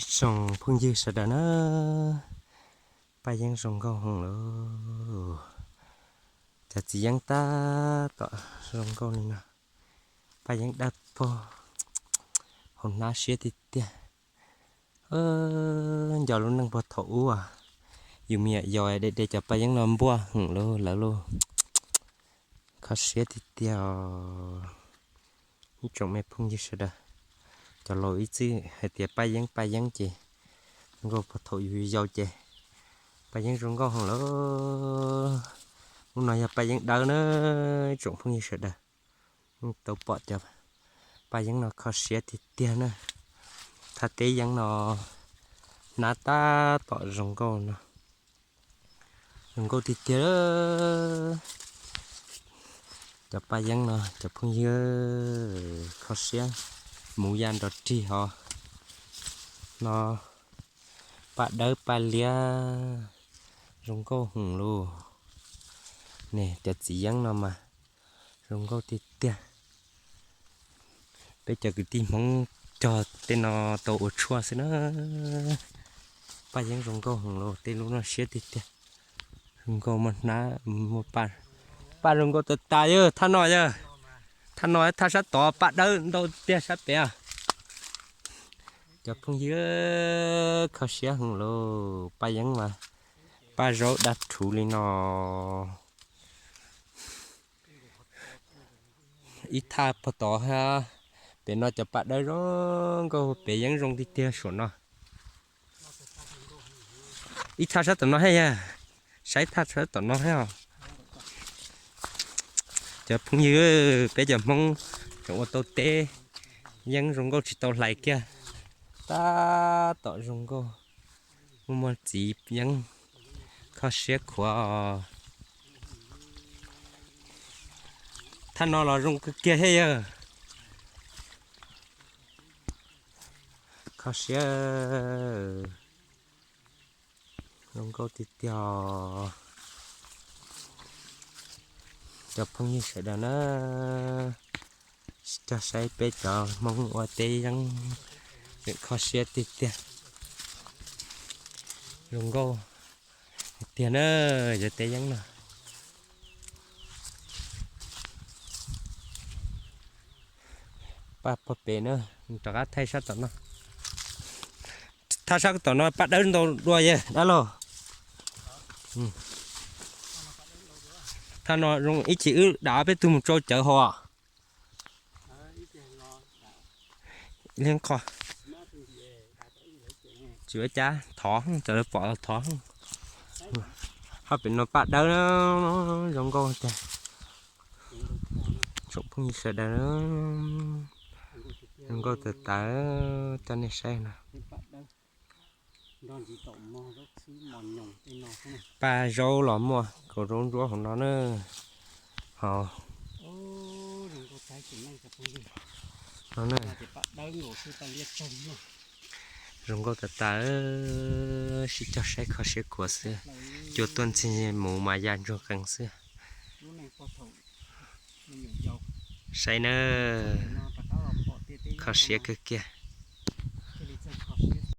Tsoom phooj ywg sawv daws na, Paj Yeeb zoo nkauj heev lauj. Cov txiv yeeb tab tom zoo nkauj li no. Paj Yeeb dawb paug, hauv hnab siab tiag tiag. Nco lub neej puag thaum ub, yus me nyuam yaus de de cov Paj Yeeb no npuaj heev lauj lawv lauj. Kho siab tiag tiag os. Ib tsoom me phooj ywg sawv daws, cov laus ib txwm hais tias Paj Yeeb Paj Yeeb ces zoo nkauj puag thaum yus yau ces Paj Yeeb zoo nkauj heev lauj. Lub no yog Paj Yeeb dawb na, ib tsoom phooj ywg sawv daws. Tau pom cov Paj Yeeb no kho siab tiag tiag na. Thaj teb yeeb no hnab tab tom zoo nkauj no. Zoo nkauj tiag tiag. Cov Paj Yeeb no cov phooj ywg, kho siab mus ya nrov rig hov no. Paj dawb paj liab zoo nkauj heev lauj. Ne cov txiv yeeb no mas zoo nkauj tiag tiag. Peb cov kwv tij Hmoob cog tej no tau ua tshuaj xwb na. Paj Yeeb zoo nkauj heev lauj, tej lub no siab tiag tiag. Zoo nkauj muaj hnab muaj paj, paj zoo nkauj tas tas yawg. Thaj no yawg, thaj no thaj sab tod paj dawb ntau tiag sab pem. Cov phooj ywg, kho siab heev lauj, Paj Yeeb mas paj zaub dab rhuv li no. Ib thaj puag tod thiab, pem no cov paj dawb zoo nkauj, pem yeeb zoo tiag tiag suam no. Ib thaj sab tom no thiab yog, saib thaj sab tom no thiab os. Cov phooj ywg, peb cov Hmoob tseem ua tau teb, yeeb zoo nkauj tsis tau hlais kiag, tab tom zoo nkauj, muaj muaj txiv yeeb, kho siab khuav. Thaj no los zoo kawg kiag thiab yawg. Kho siab, zoo nkauj tiag tiag. Cov phooj ywg sawv daws na, cog saib peb cov Hmoob ua teb yeeb, kho siab tiag tiag. Zoo nkauj tiag na, cov teb yeeb no. Paj puag pem na, rov qab thaij sab tom no. Thaj sab tom no paj dawb ntau dua yawg dab laug. Thaj no zoo ib chim wb dam peb tug mus tsau cawv hauv. Qho, tsis ua cas, thov cov lawv pom los thov. Ho pem no paj dawb zoo nkauj tiag. Tsoom phooj ywg sawv daws, zoo nkauj tas tas, coj nej saib no. Paj zaub los muaj kaus zaub ntsuab hauv no na. Ho no, zoo nkauj tas tas, sib cog saib kho siab khuav xwb. Cua tuaj ntxig mus mas ya ntsuag qees xwb. Saib na, kho siab kawg kiag.